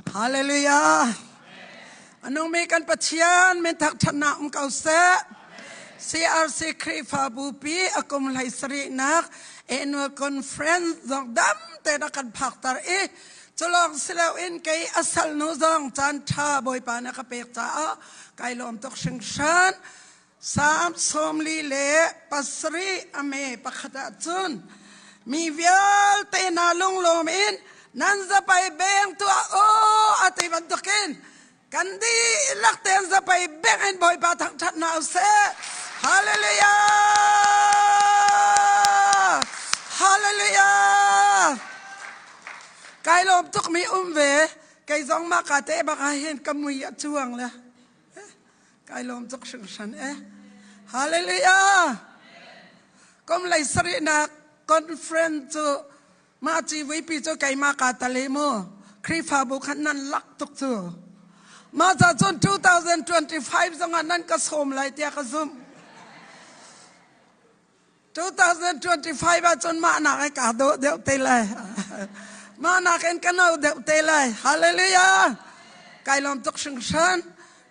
Hallelujah. Anung mi kan Pathian min thangṭhatnak um ko seh. CRC Khrihfabu pi a kum hlei sarihnak annual conference zong dam te na kan phakter i culong siloin kei a salnu zong caan ṭha Bawipa na ka pek caah kai lawm tuk hringhran. Salm 47 a me pakhat ah cun mi vialte hna lunglawm in nan zapei beng tuah u a ti bantukin kan dihlak tein zapei beng in Bawipa thangṭhat hna u sih. Hallelujah! Hallelujah! Kai lawm tukmi um ve. Kei zong mah ka te bak ah hin ka mui a cuang le. Kai lawm tuk hringhran e. Hallelujah! Kum lei sarihnak conference cu mah civui cu keimah ka tale mu. Khrihfabu khan nan lak tuk cu. Mah ca cun 2025 zongah nan ka sawm lai tiah ka zumh. 2025 ah cun mah nak in kaa dawh deuh te lai. Mah nak in ka no deuh te lai. Hallelujah! Kai lawm tuk hringhran.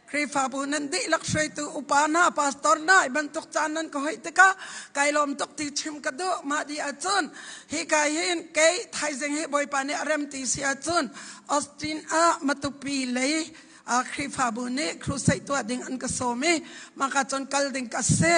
Khrihfabu nan dihlak hruaitu upa hna, pastor hna, i bantuk caan nan ka hoih tikah kai lawm tuk ti chim ka duh. Mah di ahcun hi kai hin kei thaizing hi Bawipa nih a rem ti si ahcun Austin ah Matupi lei Khrihfabu nih crusade tuah ding an ka sawm i maka cun kal ding ka si.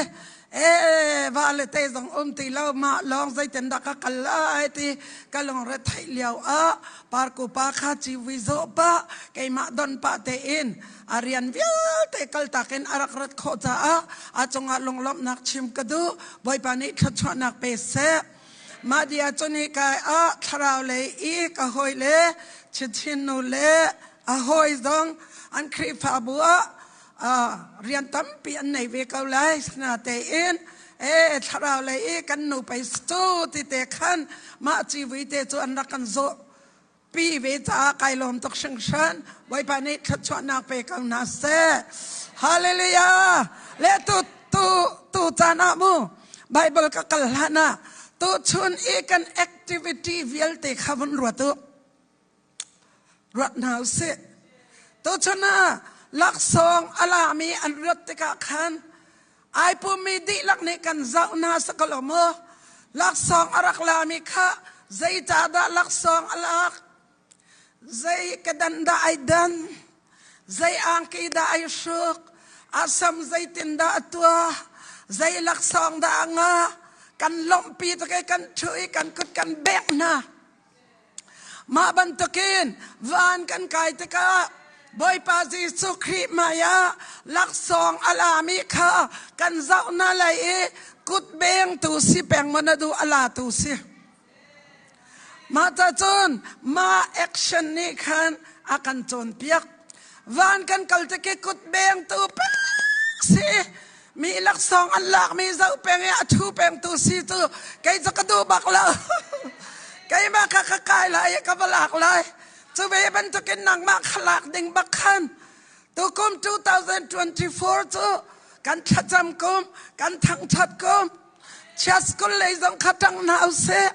E va le te zong um ti lo mah lawng zeitin dah ka kal lai ti ka lungre theih lio ah parku pa kha civi zawh pa keimah don pa tein a rian vialte kaltak in a rak rat khawh caah a cungah lunglawmhnak chim ka duh. Bawipa nih thluachuahnak pe seh. Mah dia cun hi kai ah thlarau lei i ka hawi le chinchin nu le a hawi zong an Khrihfabu ah rian tampi an nei ve ko lai. Natein e thlarau lei i kan nu pei cu ti te khan mah civui te cu an rak kan zawh pi ve caah kai lawm tuk hringhran. Bawipa nih thluachuahnak pe ko hna seh. Hallelujah! Le tu tu tu caan ah mu Bible ka kal hlan ah tu chun i kan activity vialte kha vun ruat u. Ruat hna usih. Tuchun ah laksawng a lami an ruat tikah khan ai pummi dihlak nih kan zoh hna sakal maw? Laksawng a rak lami kha zeicahdah laksawng a lak? Zei kedan dah ai dan? Zei angki dah ai hruk? A sam zeitindah a tuah? Zei laksawng dah a ngah? Kan lawmhpi tuk i kan ṭhu i kan kut kan bek hna. Mah bantukin van kan kai tikah Bawipa Jesuh Khrih hmaiah laksawng a lami kha kan zoh hna lai i kutbeng tu si peng maw na duh a la tu si. Mah ca cun mah action nih khan a kan cawnpiak. Van kan kal tik i kutbeng tu peng si mi laksawng an lakmi zoh peng i a ṭhu peng tu si cu kei cu ka duh bak lo. Keimah kha ka kai lai i ka va lak lai. Cu ve bantukin nangmah kha lak ding bak khan tukum 2024 cu kan thlacam kum, kan thangṭhat kum, chia school lei zong kha ṭang hna usih.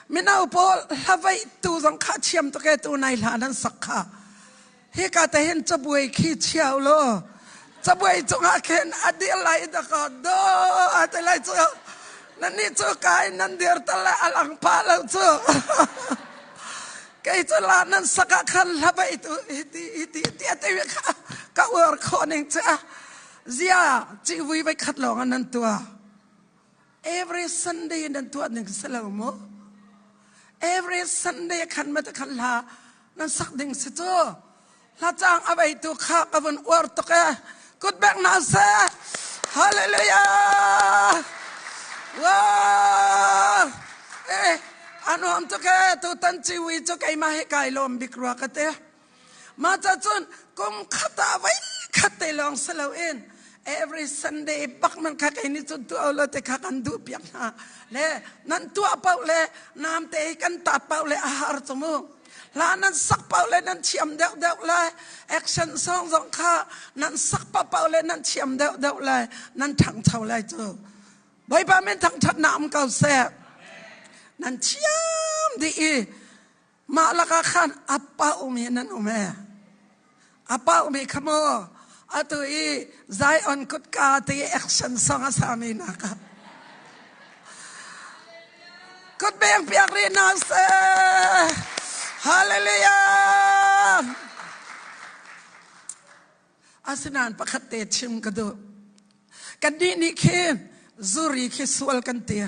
Mino pawl hlaveih tu zong kha thiam tuk e tu nai hla nan sak kha. Hika te hin cabuai khi chia law cabuai cungah khin a dir lai da ka do a ti lai cu nan nih cu kai nan dir tal le a lang pa lo cu kei cu la nan sak ah khan hlaveih tu hiti hiti ti a ti kha ka uar khawh ning cu zia civui vai khat lawng nan tuah. Every Sunday nan tuah ning si lo mu. Every Sunday khan ma te khan hla nan sak ding si cu. Hla cang a vei tu kha ka vun uar tuk e. Kut bek na se. Hallelujah. Wow. Eh, anuam tuk e. Tu tan ciwi cu keimah he kai lawm bik rua ka te. Mah ca cun kum khat ah voi khat te lawng si loin every Sunday bak man kha kei nih cun tuah lo te kha kan duh piak hna le nan tuah paoh le nam te hi kan tat paoh le a har cu mu hla nan sak paoh le nan thiam deuh deuh lai action song zong kha nan sak paoh le nan thiam deuh deuh lai nan ṭhangcho lai cu Bawipa min thangṭhatnak um ko seh nan thiam dih i. Mah lakah khan a paumi nan um e. A paumi kha maw atu i Zion kutka ti action song a sami nak ah. Kut beng piak rih hna seh. Hallelujah. Asinain pakhat te chim ka duh. Kannih nih khin zuri khi sual kan ti.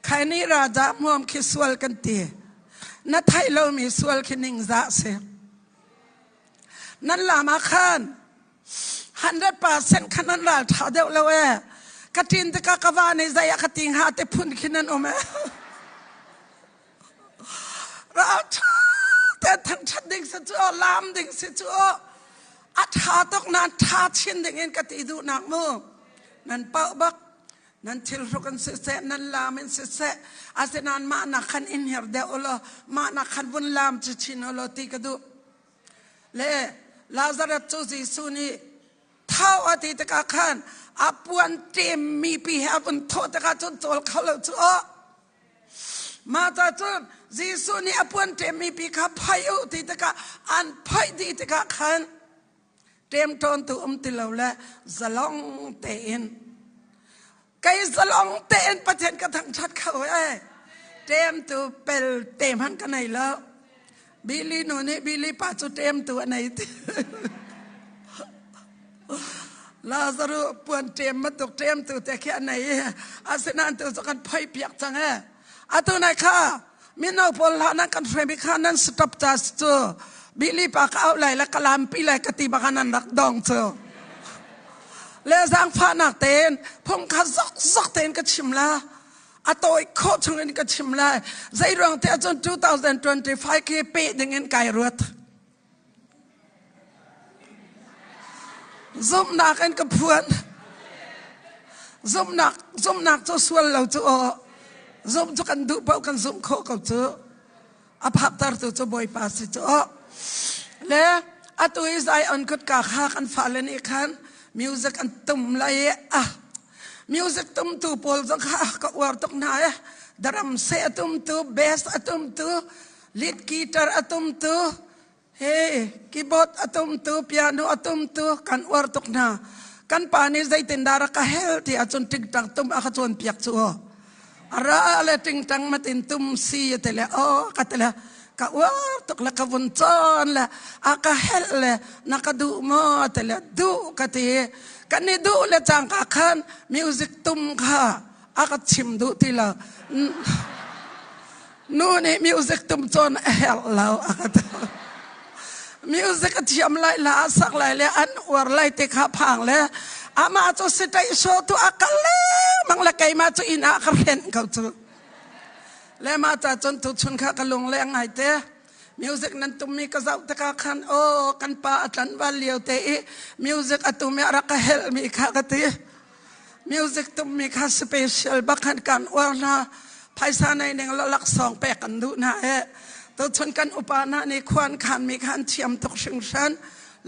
Khaini raja hmuam khi sual kan ti. Na theih lomi sual khi ningzah si. Nan lam ah khan 100% khan nan ral ṭha deuh lo ee. Ka ṭin tikah ka va nih zei ah ka ti hnga te phun khi nan um ee. Ral ṭha te thangṭhat ding si cu lam ding si cu a ṭha tuk nan ṭha chin ding in ka ti duhnak mu. Nan pauh bak nan thilhruk in siseh nan lam in siseh asinain mah nak khan in her deuh ulaw mah nak khan vun lam chin ulaw ti ka duh. Le Lazarus cu Jesuh nih thau a ti tikah khan a puan ṭemmi pi he a vun thawh tikah cun cawl kho lo cu aw. Mah ca cun Jesuh nih a puan ṭemmi pi kha phoih u ti tikah an phoih dih tikah khan ṭemṭawntu um ti lo le zalong tein kei zalong tein Pathian ka thangṭhat kho ee. Ṭemtu pel te hmanh ka nei lo. Billy nu nih Billy pa cu ṭemtu a nei ti. Lazarus puan ṭem bantuk ṭemtu te khi a nei i asinain tu cu kan phoih piak cang ee. Atu nai kha mino pawl hlah nan kan hruaimi kha nan stop ca cu Billy pa ka auh lai le ka lampi lai ka ti bak ah nan rak dong cu. Le zaangfahnak tein phung kha zok zok tein ka chim la. A tawi khawh chung in ka chim lai. Zei ruang te ahcun 2025 khi peh ding in kai ruat. Zumhnak in ka phuan. Zumhnak, zumhnak cu sual lo cu aw. Zumh cu kan duh paoh kan zumh khawh ko cu. A phaktertu cu Bawipa si cu aw. Le atu i Zion kutka kha kan fale nih khan music an tum lai i ah music tumtu pawl zong kha ka uar tuk hna i drum seh a tumtu bass a tumtu lead guitar a tumtu he keyboard a tumtu piano a tumtu kan uar tuk hna kan pa nih zeitindah rak ka hel ti ahcun tingtang tum a ka cawnpiak cu ara le tingtang matin tum si te le o ka te le ka uar tuk le ka vun cawn le a ka hel le na ka duh maw te le duh ka ti kan i duh le cangka khan music tum kha a ka chim duh ti lo nu nih music tum cawn a herh lo a ka ti music a thiam lai la a sak lai le an uar lai te kha phang le amah cu sitai so tu a kal le mang le keimah cu inn ah ka hrenh ko cu le mah ca cun tu chun kha ka lung le ngai te music nan tummi ka zoh tikah khan aw kan pa a tlanval lio te i music a tum i a rak ka helhmi kha ka ti Music tummi kha special bak khan kan uar hna. Phaisa nei ning lo laksawng pek kan duh hna he. Tuchun kan upa hna nih khuan khanmi kha an thiam tuk hringhran.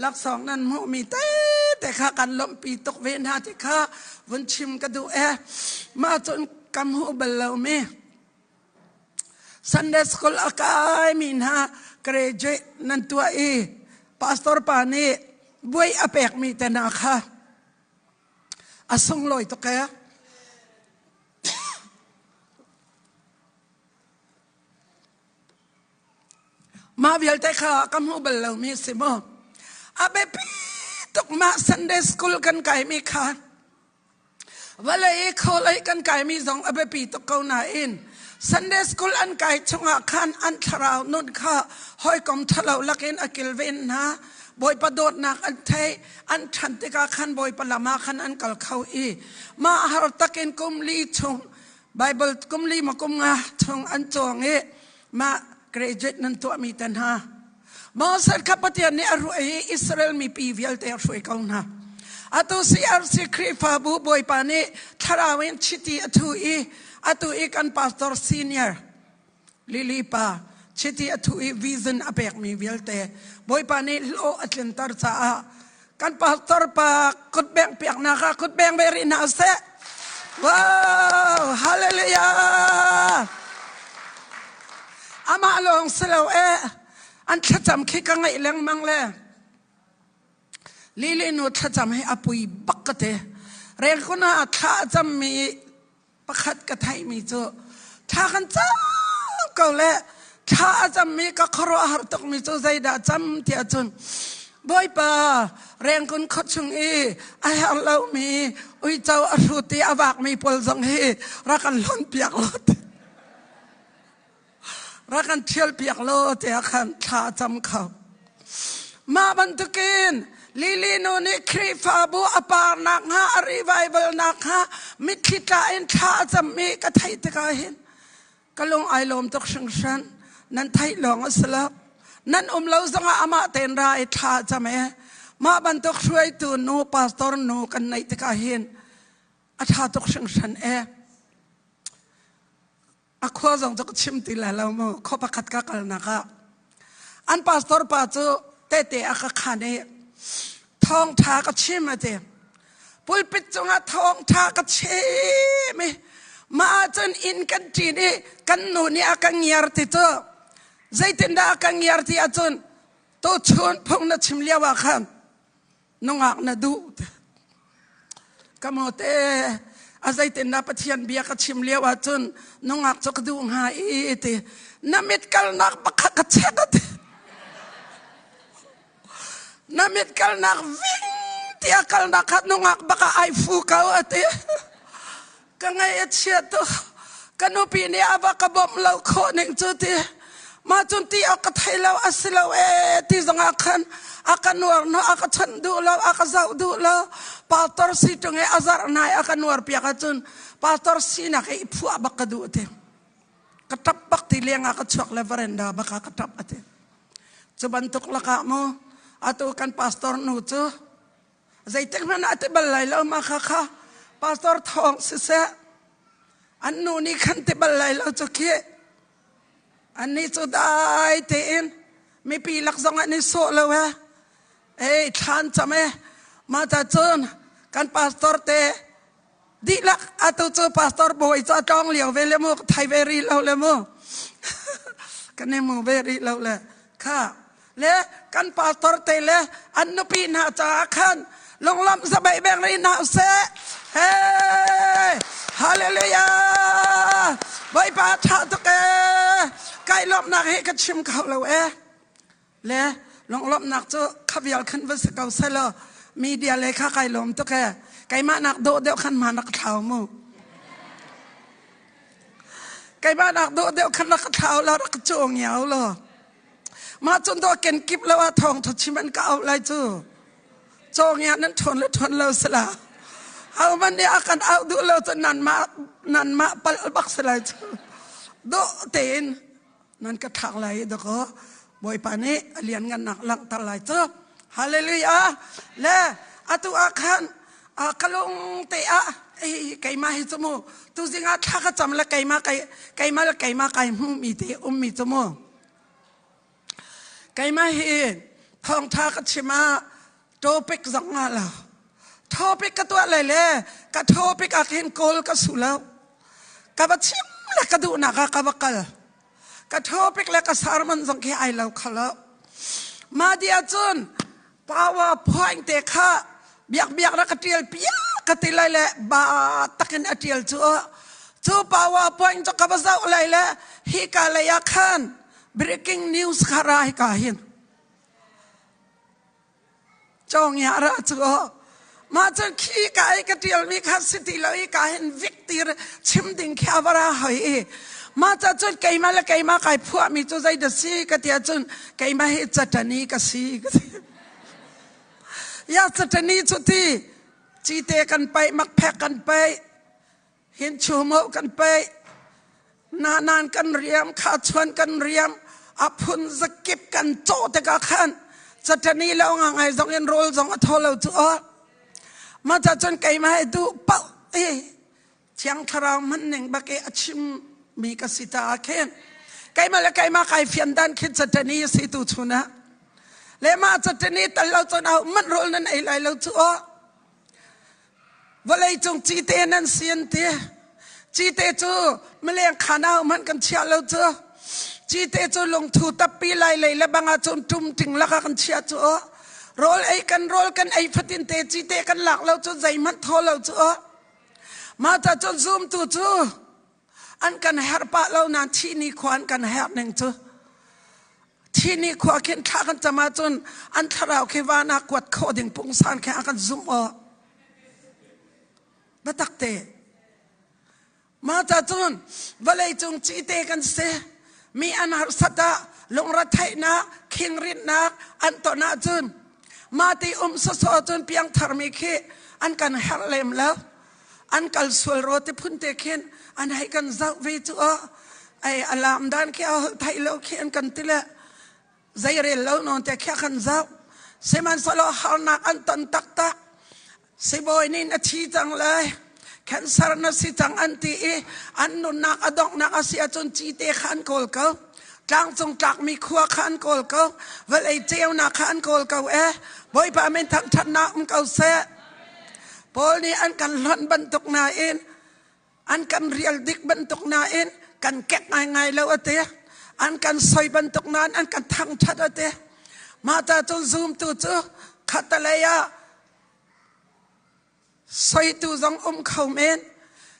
Laksawng nan hmuhmi tete kha kan lawmhpi tuk ve hna ti kha vun chim ka duh e. Mah cun kam hmuh bal lomi Sunday school a kaimi hna graduate nan tuah i pastor pa nih buai a pekmi te hna kha A sunglawi tuk ee. Mah vialte kha ka hmuh bal lomi si maw? A biapi tuk mah Sunday school kan kaimi kha vawlei i kholei kan kaimi zong a biapi tuk ko nain Sunday school an kai chungah khan an thlarau nun kha hawikom ṭhalo lakin a kilven hna. Bawipa dawtnak an theih. An ṭhan tikah khan Bawipa lam ah khan an kal kho i mah har takin kum li chung Bible kum li ma kum nga chung an cawng i mah graduate nan tuahmi te hna Moses kha Pathian nih a ruah i Israel mipi vialte a hruai ko hna. Atu CRC Khrihfabu Bawipa nih thlarau in chiti a thu i atu i kan pastor senior Lily pa chiti a thuh i vision a pekmi vialte Bawipa nih hlawh a tlinter caah kan pastor pa kutbeng piaknak ah kutbeng ve rih hna seh. Wow! Hallelujah! Amah lawng si lo e, an thlacam khi ka ngaih lengmang le Lili nu thlacam hi a pui bak ka ti. Rengkun ah thla a cammi pakhat ka theihmi cu thla kan cam ko le thla a cammi ka khuaruahhar tukmi cu zeidah cam tiah cun Bawipa Rengkun khuachung i a herh lomi uico a hrut i a vakmi pawl zong hi rak kan hlonh piak law rak kan ṭhial piak law tiah khan thla a cam kho. Mah bantukin Lili nu nih Khrihfabu a par nakhnga a revival nakhnga mitthli tla in thla a cam i ka theih tikah hin ka lung ai lawm tuk hringhran. Nan theih lawng a si lo. Nan um lo zongah amah tein ra i thla a cam e. Mah bantuk hruaitu nu, pastor nu kan neih tikah hin a ṭha tuk hringhran e. A khua zong cu ka chim ti lai lo mu. Khua pakhat ka kalnak ah an pastor pa cu tete a ka khan i thawngṭha ka chim a ti. Pulpit cungah thawngṭha ka chim i mah ahcun inn kan ṭin i kan nu nih a ka ngiar ti cu zeitindah a ka ngiar ti ahcun tuchun phung na chim lio ah khan nungak na duh ka maw te a zeitin na Pathian bia ka chim lio ahcun nungak cu ka duh hnga i ti na mit kalnak pakhat ka check ti na mit kalnak ving tia kalnak kha nungak baka ai fu ko ati ka ngaih a chia tuk ka nupi nih a va ka bawmh lo khawh ning cu ti mah cun ti awk ka thei lo a si lo ee ti zongah khan a ka nuar no a ka chawnh duh lo a ka zoh duh lo pastor si ṭung i a zarh nai a ka nuar piak ahcun pastor sinak i phuah bak ka duh ti ka ṭap bak ti leng ah ka chuak le veranda bak ah ka ṭap ati cu bantuk lakah mu atu kan pastor nu cu Zeitik hmanh ah ti bal lai lo ma kha kha pastor thawng siseh an nu nih khan ti bal lai lo cu khi annih cu dai tein mipi lak zong an i sawh lo he ei thlan cam e mah ta cun kan pastor te dihlak atu cu pastor bawi cu a tlawng lio ve le mu thai ve rih lo le mu kan i mu ve rih lo le kha le kan pastor te le an nupi hna caah khan lunglawmh zabeih beng rih hna usih hey hallelujah bawipa tha tuk ee kai lawmhnak hi ka chim kho lo ee le lunglawmhnak cu khavial khan va si ko selaw media le kha kai lawm tuk ee keimah nak dawh deuh khan ma nak thlau mu keimah nak dawh deuh khan rak thlau la rak cawng iau lo mah cun dawh ken kip lo ah thawng tha chim an ka auh lai cu cawng ya nan ṭhawn le ṭhawn lo sila ho man nih a kan auh duh lo cu nan mah nan mah pal bak si lai cu dawh tein nan ka thlak lai i dakaw Bawipa nih a lianngannak langhter lai cu hallelujah le atu ah khan ka lung te ah keimah hi cu mu tuzing ah thla ka cam le keimah keimah le keimah kai hmumi te ummi cu mu keimah hi thawngtha ka chim ah topic zong nga lo topic ka tuah lai le ka topic ah khin kawl ka su lo ka va chim le ka duhnak ah ka va kal ka topic le ka sermon zong khi ai lo kho lo mah dia cun power point te kha biak biak ra ka tial piak ka ti lai le ba takin a tial cu cu power point cu ka va zoh lai le hi ka lei ah khan breaking news kha ra hi ka hin Cawngya ra cu mah cun khi ka i ka ṭialmi kha si ti lo i ka hin viktir chim ding khi a va ra hoi i mah ca cun keimah le keimah kai phuahmi cu zei dah si ka ti ahcun keimah hi catani ka si ka ti. Ya catani cu ti cite kan paih makphek kan paih hin chumo kan paih nanan kan riam kha chuan kan riam a phun zakip kan cawh tikah khan catani lo nga ngai zong in rawl zong a thaw lo cu aw mah ca cun keimah he duh paoh i thiang thlarau hman ning bak i a chim mi ka si ta ah khin keimah le keimah kai fian dan khin catani a si tu chun ah le mah catani tal lo cun au man rawl nan ei lai lo cu aw Vawleicung cite nan si an ti. Cite cu mileng khan ah hmanh kan chiah lo cu. Cite cu lungthu tappi lai lei le bang ah cun ṭum ṭing lakah kan chiah cu aw. Rawl ei kan rawl kan ei fatin te cite kan lak lo cu zeihmanh thaw lo cu aw. Mah ta cun zumtu cu an kan herh pah lo nain thih ni khua an kan herh ning cu. Thih ni khua khin thla kan cam ahcun an thlarau khi van ah kuat khawh ding pungsan khi a kan zumh aw. Biatak te. Mah ca cun vawleicung cite kan si. Mi an harsat ah lungretheihnak, khingritnak an ton ahcun mah ti um sawsawh cun piangthar mi khi an kan herh lem lo. An kal sual rua ti phun te khin an hei kan zoh ve cu aw. Ai alam dan khi a holh theih lo khi an kan ti le zeirel lo nawn te khi a kan zoh. Sihmanhsehlaw harnak an ton taktak. Sibawi nih na thi cang lai, cancer na si cang an ti i an nunnak a donghnak a si ahcun cite kha an kawl ko. Tlangcung tlakmi khua kha an kawl ko. Vawlei ceunak kha an kawl ko e. Bawipa min thangṭhatnak um ko seh. Paul nih an kan hlonh bantuk nain an kan rial dik bantuk nain kan kek ngaingai lo a ti. An kan soi bantuk nain an kan thangṭhat a ti. Mah ta cun zumtu cu khatalei ah Soitu zong um kho men.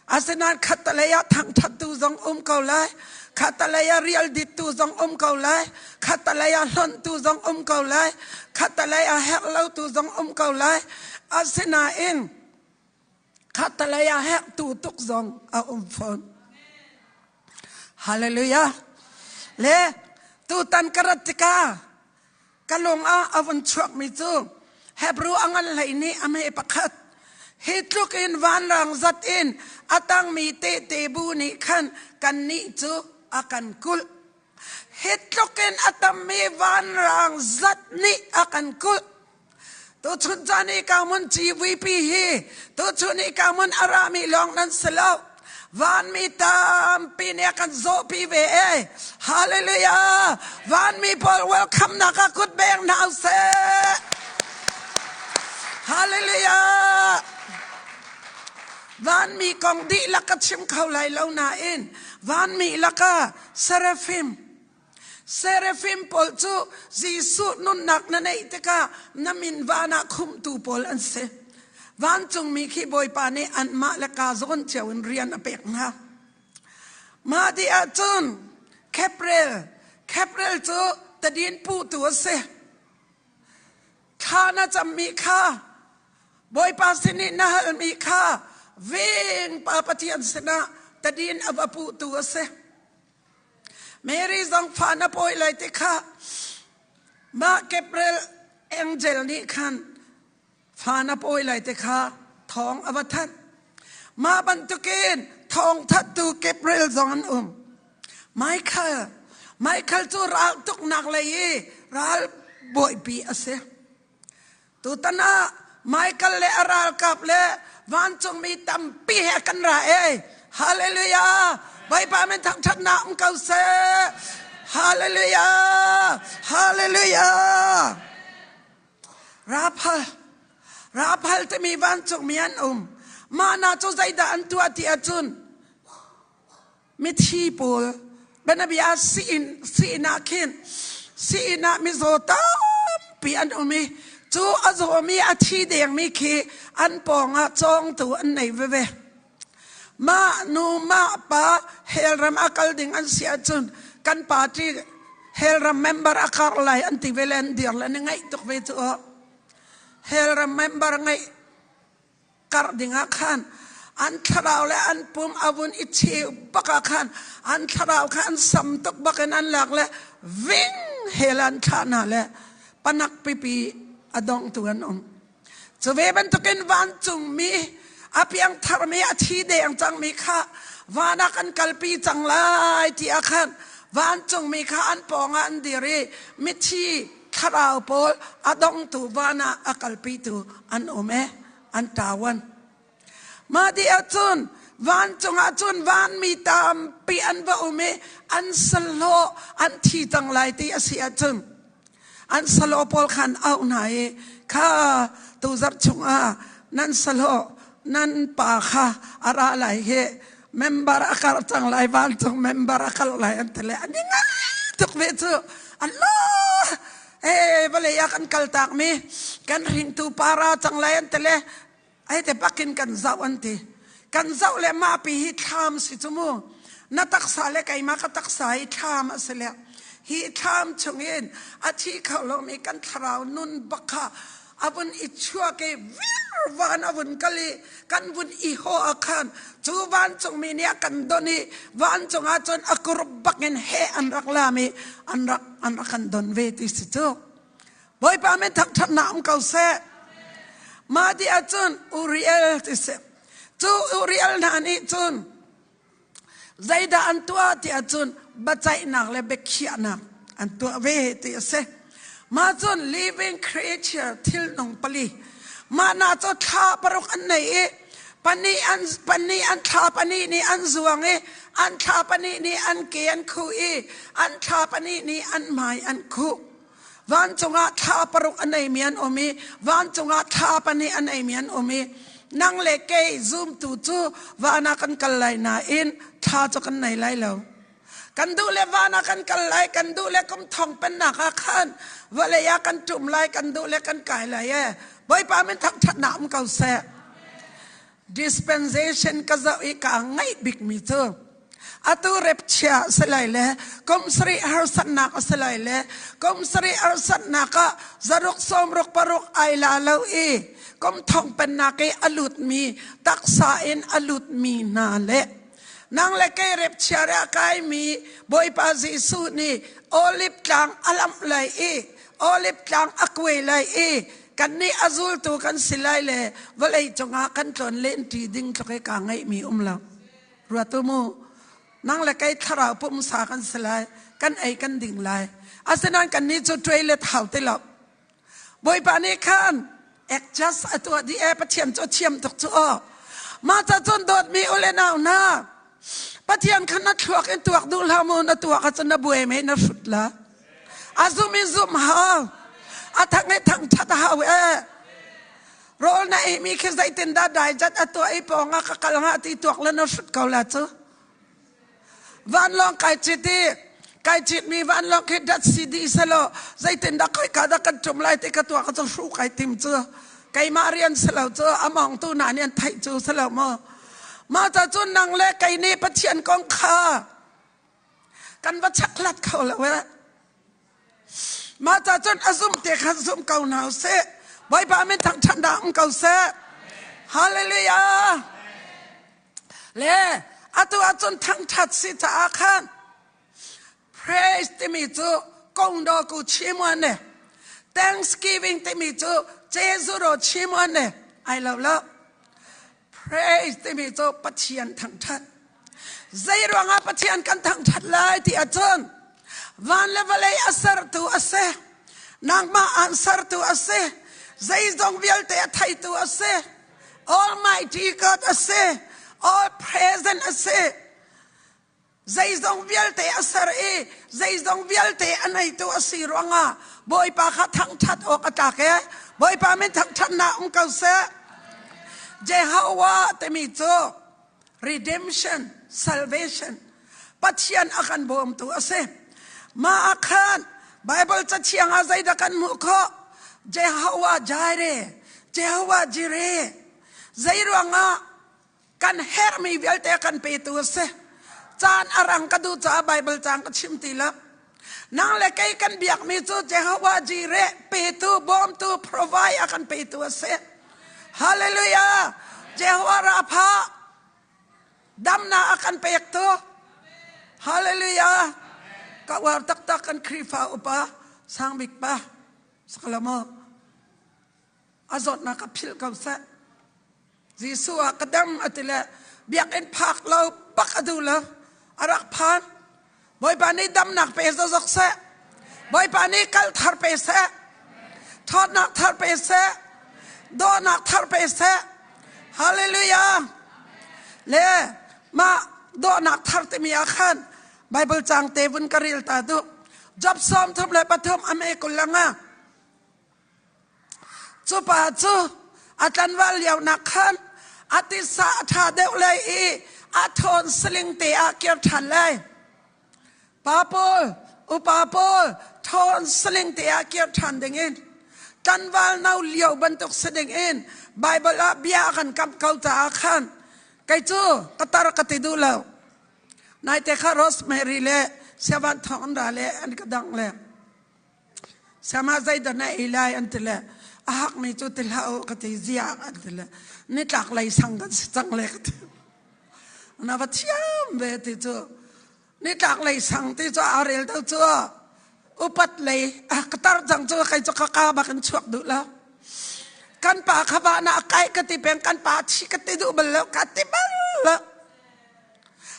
Asinain khattalei ah thangṭhattu zong um ko lai. Khattalei ah rialdittu zong um ko lai. Khattalei ah hlonhtu zong um ko lai. Khattalei ah herhlotu zong um ko lai. Asinain khattalei ah herhtu tuk zong a um fawn. Hallelujah. Le tutan ka rat tikah Ka lung ah a vun chuakmi cu Hebrew a ngan hlei nih a hme pakhat. Hi tluk in vanrang zat in a tangmi tehte bu nih khan kannih cu a kan kulh. Hi tluk in a tammi vanrang zat nih a kan kulh. Tuchun caan i ka mun GVP hi tuchun i ka mun a rami lawng nan si lo. Vanmi tampi nih a kan zawhpi ve e. Hallelujah! Vanmi pawl welcome nak ah kut beng hna usih. Hallelujah! Vanmi kong dihlak ka chim kho lai lo nain vanmi lakah seraphim Seraphim pawl cu Jesuh nunnak na neih tikah na min van ah khumhtu pawl an si. Vancungmi khi Bawipa nih anmah le ka zawn cio in rian a pek hna. Mah dih ahcun Gabriel, Gabriel cu tadin puhtu a si. Thla na cammi kha Bawipa sin i na halmi kha ving Pa Pathian sinah tadin a va puhtu a si. Mary zong fa na pawi lai ti kha mah Gabriel angel nih khan fa na pawi lai ti kha thawng a va thanh. Mah bantukin thawng thattu Gabriel zong an um. Michael, Michael cu ral tuknak lei i ral bawipi a si. Tutan ah Michael le a ralkap le vancungmi tampi he kan ra e. Hallelujah! Bawipa min thangṭhatnak um ko seh. Hallelujah! Hallelujah! Raphal, Raphal timi vancungmi an um. Mah na cu zeidah an tuah ti ahcun mithi pawl bianabia siin siin ah khin siin ah mizaw tampi an um i cu a zawmi a thi dengmi khi an pawng ah cawngtu an nei veve mah nu mah pa hellram a kal ding an si ahcun kan party hellram member a kar lai an ti ve le an dir le ni ngaih tuk ve cu hellram member ngaih karh dingah khan an thlarau le an pum a vun i cheu bak ah khan an thlarau kha an sam tuk bakin an lak le ving hel an thlah hna le panak pipi a dongtu an um. Cu ve bantukin vancungmi a piangtharmi a thi deng cangmi kha van ah kan kalpi cang lai ti ah khan vancungmi kha an pawngah an dir i mithi thlarau pawl a dongtu van ah a kalpitu an um e an ṭawan. Mah dih ahcun vancung ah cun vanmi tampi an va um i an sahlawh an thi cang lai ti a si ahcun an sahlawh pawl kha an auh hna i kha tuzarh chungah nan sahlawh nan pa kha a ra lai hi member a karh cang lai vancung member a karh lai an ti le an i ngai. tuk ve cu. Allah! Eh, vawlei ah kan kal tak mi kan hringtu para cang lai an ti le ai te bakin kan zoh an ti. Kan zoh le mah pi hi thlam si cu mu. Na taksa le keimah ka taksa hi thlam a si le hi thlam chungin a thi kho lomi kan thlarau nun bak kha a vun i chuak i vir van a vun kal i kan vun i haw a khan cu vancungmi nih a kan don i vancung ah cun a kur bakin he an rak lam i an rak an rak kan don ve ti si cu. Bawipa min thangṭhatnak um ko seh. Mah ti ahcun Uriel ti si. Cu Uriel hna nih cun zeidah an tuah ti ahcun biaceihnak le biakhiahnak an tuah ve ti a si. Mah cun living creature thil nung pali. Mah na cu thla paruk an nei i pahnih an pahnih an thla pahnih nih an zuang i an thla pahnih nih an ke an khuh i an thla pahnih nih an hmai an khuh. Vancung ah thla paruk a neimi an um i vancung ah thla pahnih a neimi an um i nang le kei zumtu cu van ah kan kal lai nain thla cu kan nei lai lo. Kan duh le van ah kan kal lai, kan duh le kum thong pennak ah khan vawlei ah kan ṭum lai, kan duh le kan kai lai e. Bawipa min thangṭhatnak um ko seh. Dispensation ka zoh i kaa ngaih bikmi cu atu rep chia a si lai le kum sarih harsatnak a si lai le kum sarih harsatnak ah zaruk sawmruk paruk ai la lo i kum thong pennak i a lutmi taksa in a lutmi hna le nang le kei rep chia re a kaimi Bawipa Jesuh nih olive tlang a lamh lai i olive tlang a kuai lai i kannih a zultu kan si lai le vawlei cungah kan tlawn len ṭi ding tluk i kaa ngeihmi um lo. Ruat u mu, nang le kei thlarau pumsa kan si lai, kan ei kan ding lai. Asinain kannih cu ṭuai le thau ti lo. Bawipa nih khan adjust a tuah dih e Pathian cu a thiam tuk cu aw. Mah ca cun dawtmi u le nau hna, Pathian kha na thluak in tuak duh hlah mu, na tuak ahcun na buai mei na hrut la. A zum in zum hau. A thang i thang that hau e. Rawl na ei mi khi zeitin dah daijat a tuah i pawng ah ka kal hnga ti tuak le na hrut ko la cu. Vanlawng kai cit i kai cit mi vanlawng khi dat si di selo zeitin dah khoi ka dah kan tum lai ti ka tuak cu hru kai tim cu keimah rian selo cu among tu na nih an theih cu selo mo mah ca cu nang le kei nih Pathian kong kha kan va chaklat kho lo eh. Mah ca cun a zum te khan zum ko hna usih. Bawipa min thangṭhat dah um ko seh. Hallelujah. Le atu ahcun thangṭhat si caah khan praise timi cu kongdo ku chimuan ne. Thanksgiving timi cu Jesuh chimuan ne. Ai lo lo. Praise timi cu Pathian thangṭhat. Zei ruangah Pathian kan thangṭhat lai ti ahcun van le vawlei a sertu a si. Nangmah aan sertu a si. Zeizong vialte a theitu a si. Almighty God a si. All present a si. Zeizong vialte a ser i zeizong vialte a neitu a si ruangah Bawipa kha thangṭhat awk a tlak e. Bawipa min thangṭhatnak um ko seh. Jehovah timi cu redemption, salvation, Pathian a kan bawmtu a si. Mah ah khan Bible cathiang ah zeidah kan hmuh khawh? Jehovah Jireh, Jehovah Jireh. Zei ruangah kan herhmi vialte a kan petu a si. Caan a rang ka duh caah Bible cang ka chim ti lo. Nang le kei kan biakmi cu Jehovah Jireh petu, bawmtu, provide a kan petu a si. Hallelujah! Jehovah Rapha damnak a kan pektu. Hallelujah! Ka uar taktak kan Khrihfa upa Sangbik pa sakalamo a zawtnak a philh ko seh. Jesuh ah ka dam a ti le biakinn phak lo bak a duh lo. A rak phan. Bawipa nih damnak pe zokzok seh. Bawipa nih kal thar pe seh. Thawtnak thar pe seh. Dawhnak thar pe seh. Hallelujah. Le mah dawhnak thar timi ah khan Bible cang te vun ka rel ta duh. Job 33 a me kul langa. Cu pa cu a tlanval lionak khan a titsa a ṭha deuh lai i a ṭhawn saling te ah kir ṭhan lai. Pa pawl, Upa pawl ṭhawn saling te ah kir ṭhan dingin tlanval no lio bantuk si dingin Baibal ah bia a kan kamh ko caah khan kei cu ka tar ka ti duh lo. Naite kha Rosemary le Siavan Thawng an ra le an ka dangh le Sama zeidah na ei lai an ti le a hakmi cu ti hlah u ka ti ziah an ti le nitlak lei sang kan si cang le ka ti. Na va thiam ve ti cu nitlak lei sang ti cu aa rel do cu upat lei a ka tar cang cu kai cu ka ka bak in chuak duh lo. Kan pa kha va na kai ka ti peng kan pa thi ka ti duh bal lo ka ti bal lo.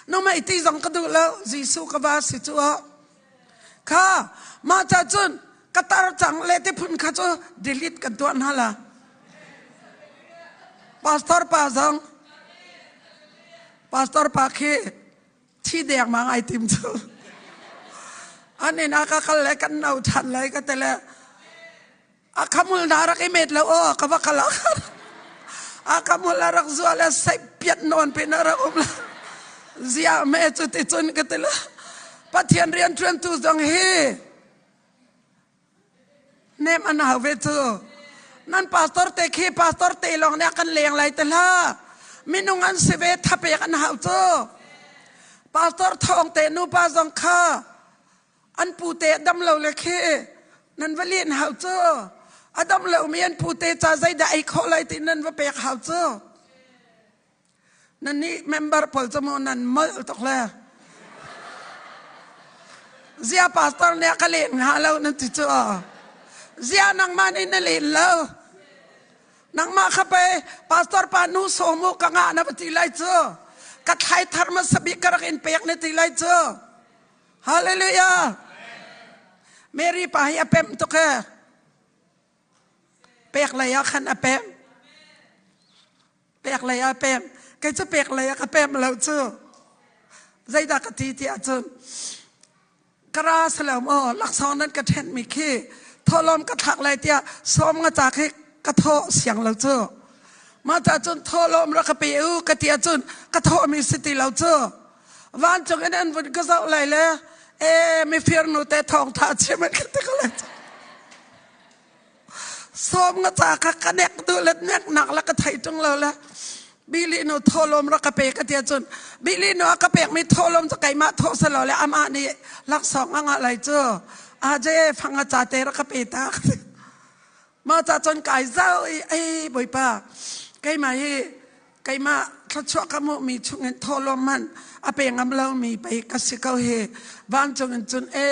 No mei ti zong ka duh lo Jesuh ka va si cu Kha mah ca cun ka tar cang le ti phun kha cu delete kan tuah hna la. Pastor pa zong pastor pa khi thi deng ma ngai tim cu. An in a ka kal le kan no than lai ka te le a khamul na rak i met lo aw ka va kal a khamul a rak zual le sai piat nawn pin a rak um la zia me cu ti cun ka ti la Pathian rian ṭuan tu zong hi nem an hau ve cu nan pastor te khi pastor te lawng nih a kan leng lai te hla minung an si ve thapek an hau cu pastor thawng te nupa zong kha An pute a dam lo le khi nan va len hau cu. A dam lomi an pute ca zeidah ei khawh lai ti nan va pek hau cu. Nan nih member pawl cu maw nan molh tuk le. Zia pastor nih a ka len hnga lo nan ti cu. Zia nangmah nih na len lo. Nangmah kha pei pastor pa nu sawm u ka ngah na va ti lai cu. Ka thlai thar hmasa bik ka rak in pek na ti lai cu. Hallelujah. Mary pa hi a pem tuk e. Pek lei ah khan a pem. Pek lei ah a pem. Kei cu pek lei ah ka pem lo cu. Zeidah ka ti ti ahcun ka ra salo maw laksawng nan ka ṭhen mi khi thawhlawm ka thlak lai tiah sawm nga ca khi ka thawh siang lo cu. Mah ca cun thawhlawm rak ka pe u ka ti ahcun ka thawhmi si ti lo cu. Vancung in an vun ka zoh lai le e mifir nu te thawngtha chim an ka ti ko lai. Sawm nga ca kha ka nek duh le nek nak le ka thei tung lo le bili nu tholom ra ka pe ka tia cun bili nu a ka pek mi tholom cu keimah tho se lo le amah nih laksawng a ngah lai cu a je fang a ca te ra ka pe ta ma ca cun kai zau i ei boipa keimah hi keimah thluachuah ka hmuhmi chungin thawhlawm hmanh a pe ngam lomi pei ka si ko hi vancung in cun e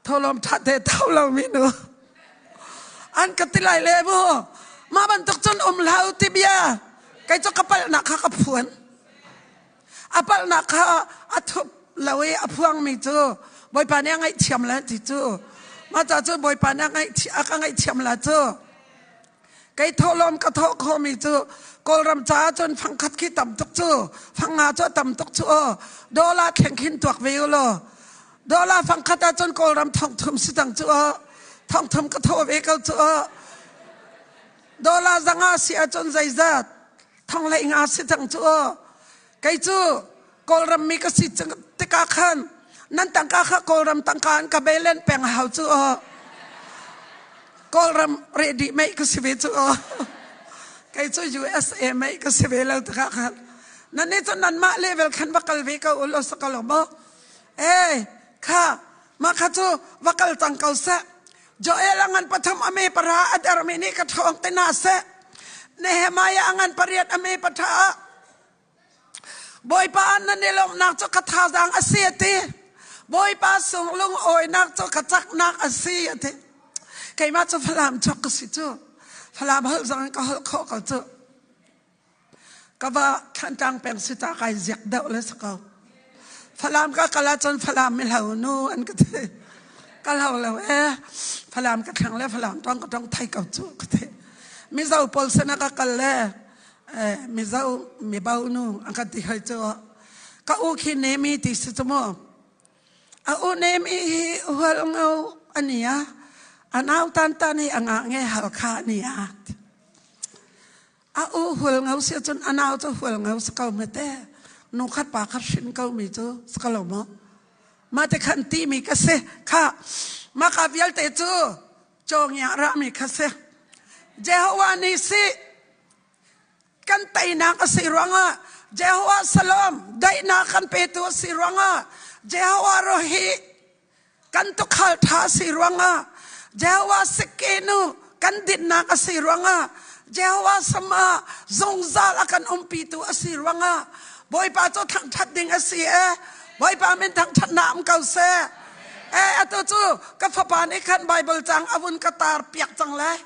thawhlawm ṭha te tho lomi nu an ka ti lai le mu mah bantuk cun um hlah u ti bia kei cu ka palhnak kha ka phuan a palhnak kha a thup lo i a phuangmi cu Bawipa nih a ngaihthiam la ti cu mah ca cu Bawipa nih a ka ngaihthiam la cu Kei thawhlawm ka thawh khawhmi cu Kawlram caah cun fangkhat khi tam tuk cu fangnga cu a tam tuk cu aw dollar thleng khin tuak ve u law dollar fangkhat ah cun Kawlram thongthum si cang cu aw thongthum ka thawh ve ko cu aw dollar zanga si ahcun zeizat thonghlei nga si cang cu aw kei cu Kawlram mi ka si tikah khan nan tangka kha Kawlram tangka an ka belen peng hau cu aw Kawlram ready mei ka si ve cu aw kei cu USA mei ka si ve lo tikah khan nan nih cun nanmah level khan va kal ve ko u law sa ko maw eh kha mah kha cu va kal cang ko seh Joel a ngan pathum a me para a dermi nih ka ṭhawng te hna seh Nehemiah a ngan pariat a me patha Bawipa nan i lawmhnak cu ka thazaang a si a ti. Bawipa sung lungawinak cu ka caknak a si a ti. Keimah cu Falam chuak ka si cu. Falam holh zong in ka holh khawh ko cu. Ka va Thlantlang peng si ca kai ziak deuh le si ko. Falam ka kal ahcun Falam mi hlo nu an ka ti. Ka hlo lo ee. Falam ka thlang le Falam tong ka tong thai ko cu ka ti. Mizo pawl sinah ka kal le Mizo mibau nu an kan ti hoi cu ka u khi Nemi ti si cu mu a u Nemi hi hual ngo ani a a nau tan tan hi a ngah nge halkha ani a a u hual ngo si cun a nau cu hual ngo si ko me te nu khat pa khat hrin ko mi cu si ko lo mu. Ma te khan ti mi ka si kha. Maka vialte cu cawngia rami kha si. Jehovah nih si kan teinak a si ruangah, Jehovah Salom daihnak kan petu a si ruangah, Jehovah Rohi kan tukhal ṭha a si ruangah, Jehovah Sekenu kan dinnak a si ruangah, Jehovah Sama zungzal a kan umpitu a si ruangah Bawipa cu thangṭhat ding a si e. Bawipa min thangṭhatnak um ko seh. E atu cu ka fapa nih khan Bible cang a vun ka tar piak cang lai.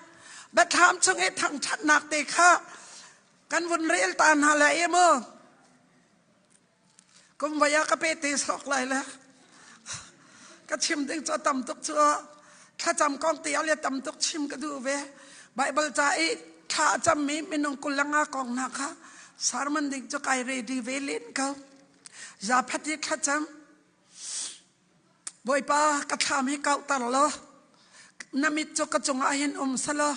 Biathlam chung i thangṭhatnak te kha kan vun rel ta hna lai i mu. Kum voi ah ka pe te sawk lai le. Ka chim ding cu a tam tuk cu thlacam kong te ah le tam tuk chim ka duh ve. Bible ca i thla a cammi minung 25 kong hna kha sermon ding cu kai ready ve len ko. Zaphat i thlacam. Bawipa, ka thlam hi kauhter law na mit cu ka cungah hin um selaw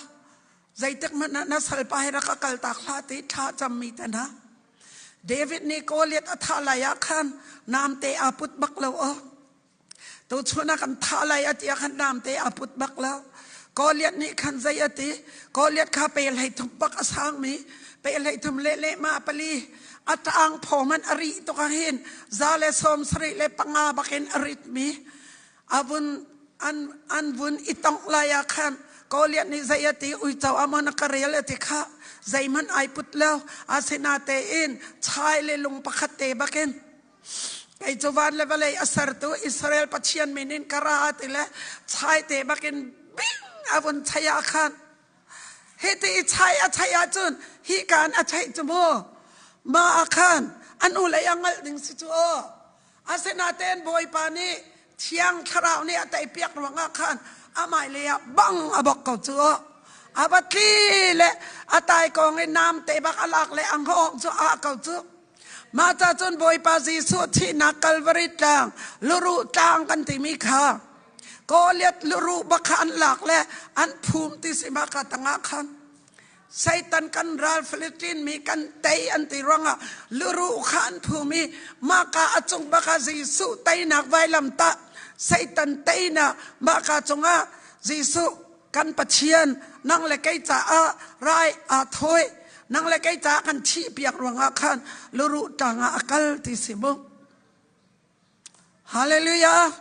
zeitik hmanh ah na salpa hi rak ka kaltak hlah ti thla cammi te hna. David nih Goliath a thah lai ah khan namte aa put bak lo aw. Tuchun ah kan thah lai a ti ah khan namte aa put bak lo. Goliath nih khan zei a ti? Goliath kha pe hlei thum bak a sangmi, pe hlei thum le lehmah pali a ṭang phaw hmanh a rih tuk ah hin 175 bakin a ritmi a vun an an vun i tongh lai ah khan Goliath nih zei a ti? Uico ah maw na ka rel a ti kha. Zeihmanh ai put lo. Asinatein chai le lung pakhat te bakin kei cu van le vawlei a sertu Israel Pathian min in ka ra ti le chai te bakin bing a vun chai ah khan hi ti i chai a chai ahcun hi kaan a chaih cu mu ma ah khan an u lei a ngalh ding si cu aw. Asinain Bawipa nih Thiang Thlarau nih a teipiak ruangah khan amah lei ah bang a bok ko cu. A va tli le a taikawng i namte bak a lak le a hngawng cu a ko cu. Mah ca cun Bawipa Jesuh thihnak Kalvari tlang, luruh tlang kan timi kha Goliath luruh bak kha an lak le an phum ti si ma ka tangah khan Satan kan ral Philistine mi kan tei an ti ruangah luruh kha an phum i mahka a cung bak ah Jesuh teinak vailamtah Satan teinak mahka cungah Jesuh kan Pathian nang le kei caah rai aa thawi, nang le kei caah kan thih piak ruangah khan luruh tang ah a kal ti si mu. Hallelujah.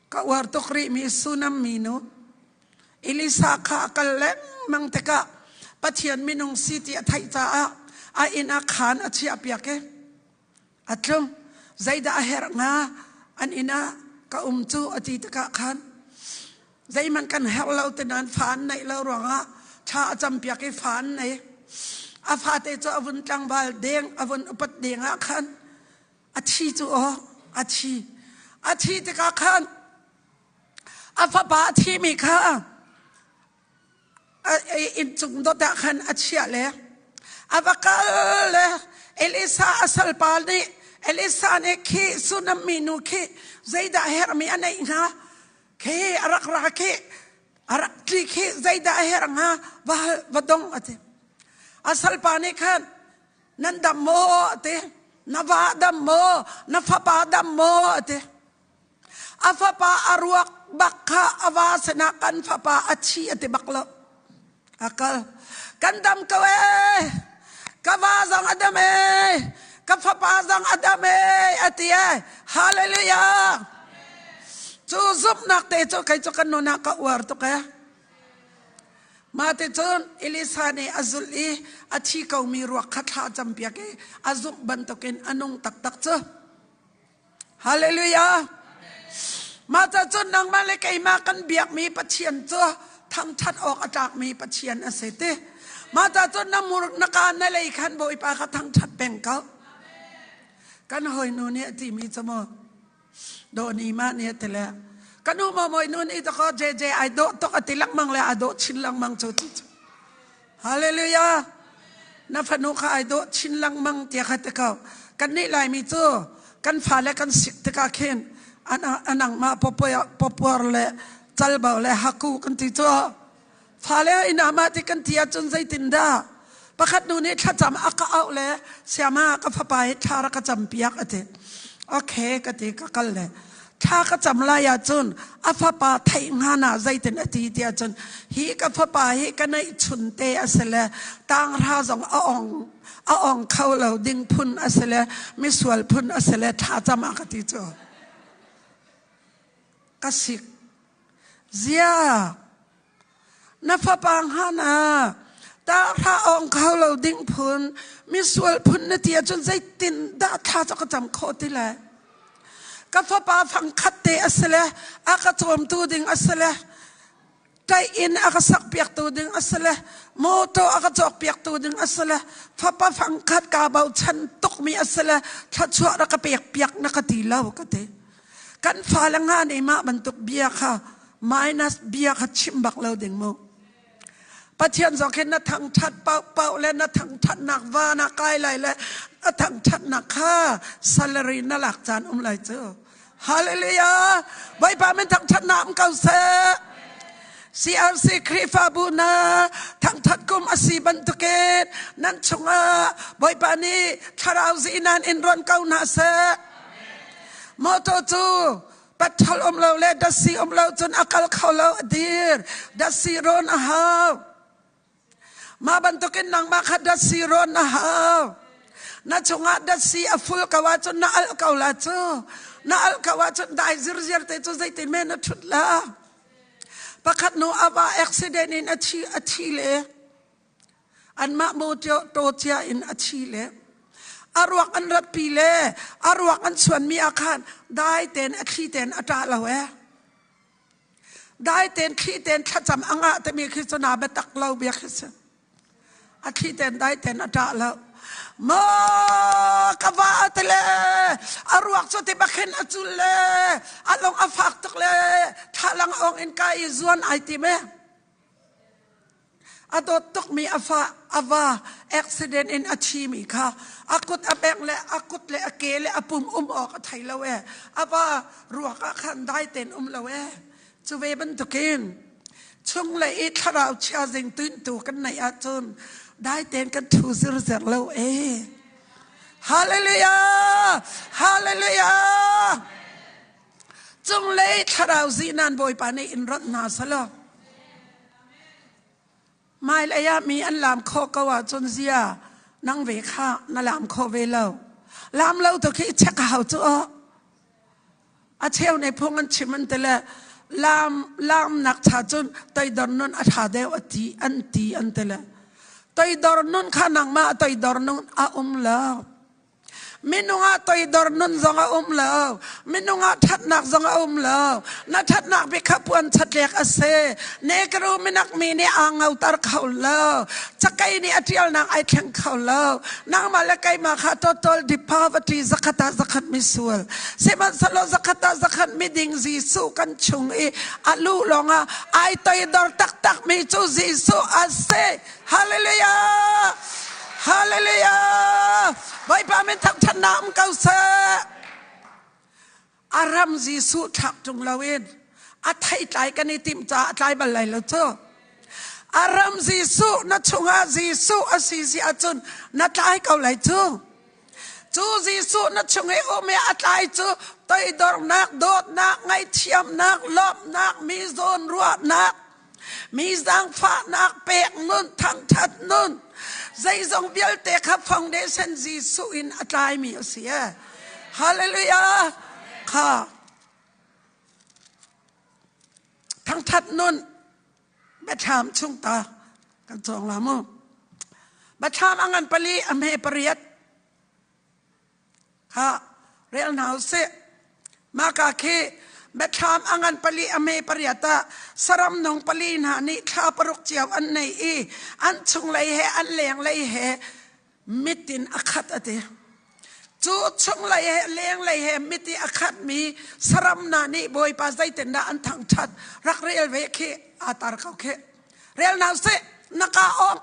Ka uar tuk rihmi Sunam minu Elisa kha a kal lengmang tikah Pathian minung si ti a theih caah a inn ah khaan a chiahpiak i a tlung. Zeidah a herh hnga an inn ah ka um cu a ti tikah khan zeihmanh kan herh lo ti nain fa an neih lo ruangah thla a campiak i fa an nei. A fate cu a vun tlangval deng a vun upat deng ah khan a thi cu aw a thi. A thi tikah khan a fapa a thimi kha inncung dot ah khan a chiah le a va kal le Elisa a salpa nih Elisa nih khi Sunam minu khi zeidah herhmi a neih hnga khi a rak ra khi a rak tli khi zeidah a herh hnga va va dong a ti. A salpa nih khan nan dam maw a ti, na va dam maw, na fapa dam maw a ti. A fapa a ruak bak kha a va sinah kan fapa a thi a ti bak lo. A kal. Kan dam ko ee. Ka va zong a dam ee. Ka fapa zong a dam ee a ti ee. Hallelujah. Cu zumhnak te cu kei cu kan nun ah ka uar tuk ee. Mah ti cun Elisa nih a zulh i a thi komi ruak kha thla a campiak i a zumh bantukin a nung taktak cu. Hallelujah. Mah ca cun nangmah le keimah kan biakmi Pathian cu thangṭhat awk a tlakmi Pathian a si ti. Mah ca cun na mur na ka na lei khan Bawipa kha thangṭhat peng ko. Kan hawinu nih a timi cu mu dawni mah nih a ti le ka nu maw mawinu nih dakaw JJ ai dawh tuk a ti lengmang le a dawh chin lengmang cu ti cu. Hallelujah. Na fanu kha ai dawh chin lengmang tiah kha ti ko. Kan nih Laimi cu kan fale kan sik tikah khin anangmah popuar le calbo le haku kan ti cu. Fale inn ah mah ti kan ti ahcun zeitindah pakhat nu nih thlacam a ka auh le siama ka fapa hi thla rak ka campiak a ti. Okay ka ti ka kal le thla ka cam lai ahcun a fapa theih hngan ah zeitin a ti tiah cun hi ka fapa hi ka neih chun te a si le tanghra zong a ong a ong kho lo ding phun a si le misual phun a si le thla cam ah ka ti cu ka sik zia Na fapa hngan ah tahra awng kho lo ding phun misual phun na ti ahcun zeitin dah thla cu ka cam khawh ti lai? Ka fapa fangkhat te a si le a ka cawmtu ding a si le ṭaih inn a ka sakpiaktu ding a si le mawṭaw a ka cawkpiaktu ding a si le fapa fangkhat kaa bochan tukmi a si le thluachuah rak ka pekpiak na ka ti lo ka ti. Kan fale nga nih mah bantuk bia kha minus bia kha chim bak lo ding mu. Pathian zong khin na thangthat paohpaoh le na thangthatnak van ah kai lai le na thangthatnak kha salary na lak caan um lai cu. Hallelujah! Bawipa min thangthatnak um ko seh. CRC Khrihfabu na thangthat kum a si bantukin nan chungah Bawipa nih thlarau zinan in ron ko hna seh. Motor cu pathol um lo le dasi um lo cun a kal kho lo a dir dasi rawn a hau mah bantukin nangmah kha dasi rawn a hau na chungah dasi a ful ko ahcun na alh ko la cu na alh ko ahcun dai zirziar te cu zeitin men na thut la pakhat nu a va accident in a thi a thi le Anmah mawṭaw cia in a thi le a ruak an ratpi le a ruak an chuanmi ah khan dai tein a thli tein a ṭah lo ee. Dai tein thli tein thlacam a ngah timi khi cu naa biatak lo bia khi si. A thli tein dai tein a ṭah lo. Maw ka va ti le a ruak cu ti bakhin a cul le a lung a fak tuk le thlalang awng in ka i zuan ai tim ee. A dawt tukmi a fa a va accident in a thimi kha a kut a bengh le a kut le a ke le a pum um awk a thei lo ee. A va ruak ah khan dai tein um lo ee. Cu ve bantukin chunglei i thlarau chia zing tuintu kan neih ahcun dai tein kan ṭhu zirzer lo ee. Hallelujah! Hallelujah! Cunglei thlarau zinan Bawipa nih in rawnh hna selaw hmailei ah mi an laam khawh ko ahcun zia nang ve kha na laam khawh ve lo. Laam lo tu khi check a hau cu aw. A cheu ne phung an chim an ti le laam laamnak cha cun toidor nun a ṭha deuh a ti an ti an ti le toidor nun kha nangmah toidor nun a um lo. Minung ah toidor nun zong a um lo. Minung ah ṭhatnak zong a um lo. Na ṭhatnak bik kha puan chatlek a si. Negro minak mi nih aa ngoter kho lo. Cakei nih a ṭialnak ai thleng kho lo. Nangmah le keimah kha total the poverty zakhat ah zakhat misual. Sihmanhsehlaw zakhat ah zakhat miding Jesuh kan chung i a luh lawngah ai toidor taktakmi cu Jesuh a si. Hallelujah! Hallelujah! Bawipa min thangṭhatnak um ko seh. A ram Jesuh thlak ṭung loin a theitlai kan i timh caah a tlai bal lai lo cu. A ram Jesuh na chungah Jesuh a si si ahcun na tlai ko lai cu. Cu Jesuh na chung i um i a tlai cu toidornak, dawtnak, ngaihthiamnak, lawmhnak, mi zawn ruahnak, mi zaangfahnak pek nun thangthat nun zeizong vialte kha foundation Jesuh in a tlaimi a si e hallelujah kha thangthat nun biathlam chung ta kan cawng la mu biathlam a ngan pali a hme pariat Kha rel hna usih. Mahka khi biathlam a ngan pali a me pariat ah saram nung pali hna nih thla paruk cio an nei i an chunglei he an lenglei he mit in a khat a ti. Cu chunglei he lenglei he mit i a khatmi saram hna nih Bawipa zeitindah an thangṭhat rak rel ve khi aa tar ko khi. Rel hna usih. Na ka awk.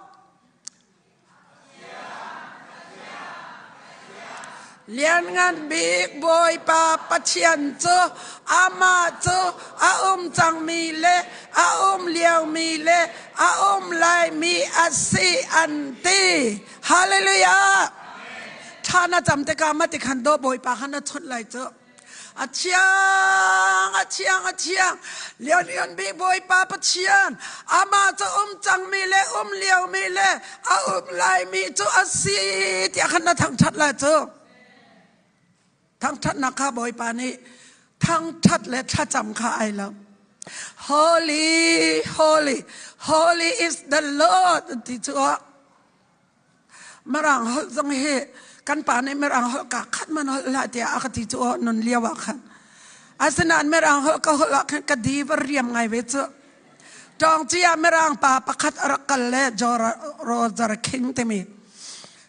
Lianngan Bik Bawipa Pathian cu amah cu a um cangmi le a um liomi le a um laimi a si an ti. Hallelujah! Thla na cam tikah mah ti khan daw Bawipa kha na chawnh lai cu. A thiang, a thiang, a thiang. Lianngan bik Bawipa Pathian, amah cu um cangmi le um liomi le a um laimi cu a si tiah khan na thangṭhat lai cu. Thangṭhatnak kha Bawipa nih thangṭhat le thlacam kha ai lo. Holy, holy, holy is the Lord ti cu Mirang holh zong hi kan pa nih Mirang holh ka khat man holh hlah tiah a ka ti cu aw nun lio ah khan. Asinain Mirang holh ka holh ah khan ka di va riam ngai ve cu. Tawng ci ah Mirang pa pakhat a rak kal le Roger King timi.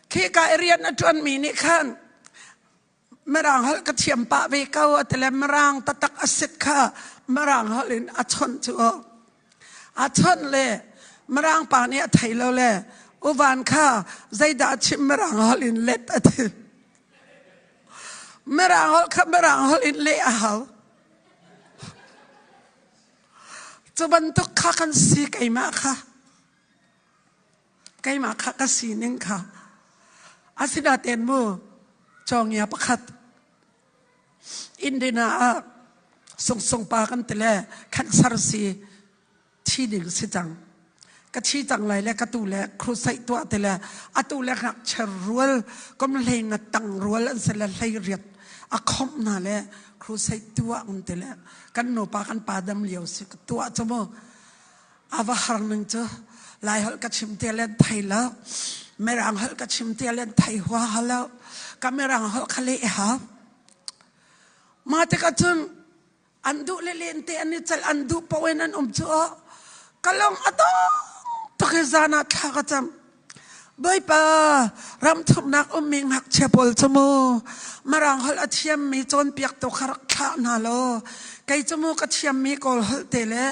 Khi ka i rian a ṭuanmi nih khan Mirang holh ka thiam pah ve ko a ti le Mirang taktak a sit kha Mirang holh in a chawnh cu aw. A chawnh le Mirang pa nih a thei lo le uvan kha zeidah a chim Mirang holh in let a ti. Mirang holh kha Mirang holh in leh a hau. Cu bantuk kha kan si keimah kha. Keimah kha ka sining kha asinain mu cawngia pakhat Indiana ah sungsung pa kan ti le cancer si thi ding si cang. Ka thi cang lai le ka tu le crusade tuah ti le atu le ngakchia rual kum hlei nga tang rual an si le hlei riat a khomh hna le crusade tuah an ti le kan nupa kan pa dam lio si ka tuah cu mu. A va har ning cu Laiholh ka chim te len thei lo. Mirang holh ka chim te len thei huaha lo. Ka mirang holh kha leh hau. Mah tikah cun an duh le len te an i celh an duh paoh in an um cu aw. Ka lung a dong tuk i zan ah thla ka cam. Bawipa ramthumnak ummi ngakchia pawl cu mu Mirang holh a thiammi cawnpiaktu kha rak thlah hna law kei cu mu ka thiammi Kawl holh te le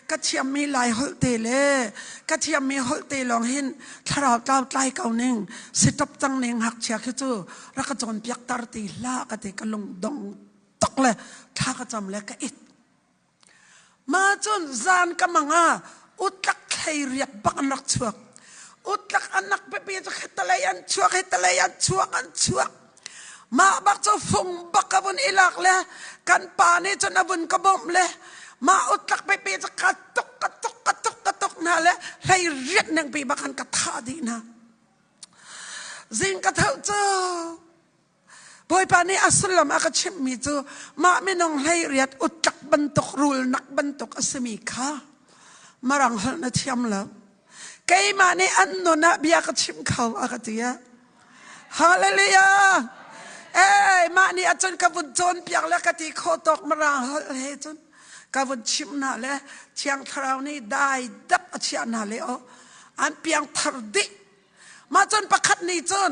ka thiammi Lai holh te le ka thiammi holh te lawng hin thlarau tlau tlai ko ning sitop cang ning ngakchia khi cu rak ka cawnpiak tar ti hlah ka ti ka lung dong tuk le thla ka cam le ka it. Mah cun zan ka mang ah utlak thlei riak bak an rak chuak. Utlak anak pipi cu khitalei an chuak, hitalei an chuak, an chuak. Mah bak cu fung bak ka vun i lak le kan pa nih cun a vun ka bawmh le mah utlak pipi cu ka tuk, ka tuk, ka tuk, ka tuk hna le hlei riat ning pi bak an ka thah dih hna. Zing ka tho cu Bawipa nih a sullam a ka chimhmi cu mah minung hlei riat utlak bantuk rulnak bantuk a simi kha marang holh na thiam lo. Keimah nih an nun ah bia ka chim kho a ka ti. Hallelujah! Ei, mah nih ahcun ka vun cawnpiak le ka ti khawh tawk marang holh he cun ka vun chimh hna le Thiang Thlarau nih dai dap a chiah hna le aw an piang thar dih. Mah cun pakhat nih cun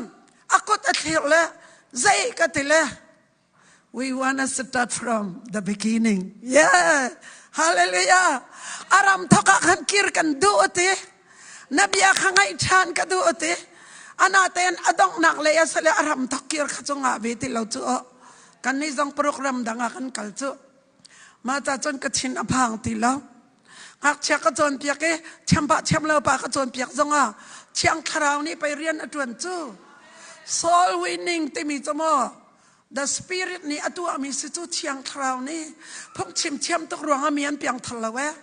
a kut a thlir le zei ka ti le we wanna start from the beginning. Yeah. Hallelujah. Aram thok ah khan kir kan duh ati. Na bia kha ngaih ṭhan ka duh ati. Ana ten a donghnak lei a sale aram thok kir kha cu ngah ve ti lo cu o. Kan nih zong program dang ah kan kal cu. Mah ta cun ka thin a phang ti lo. Ngakchia ka cawnpiak i thiam pah thiam lo pa ka cawnpiak zongah Thiang Thlarau nih pei rian a ṭuan cu. Soul winning timi cu maw the spirit nih a tuahmi si cu Thiang Thlarau nih phungchim thiam tuk ruangah mi an piangthar lo eh.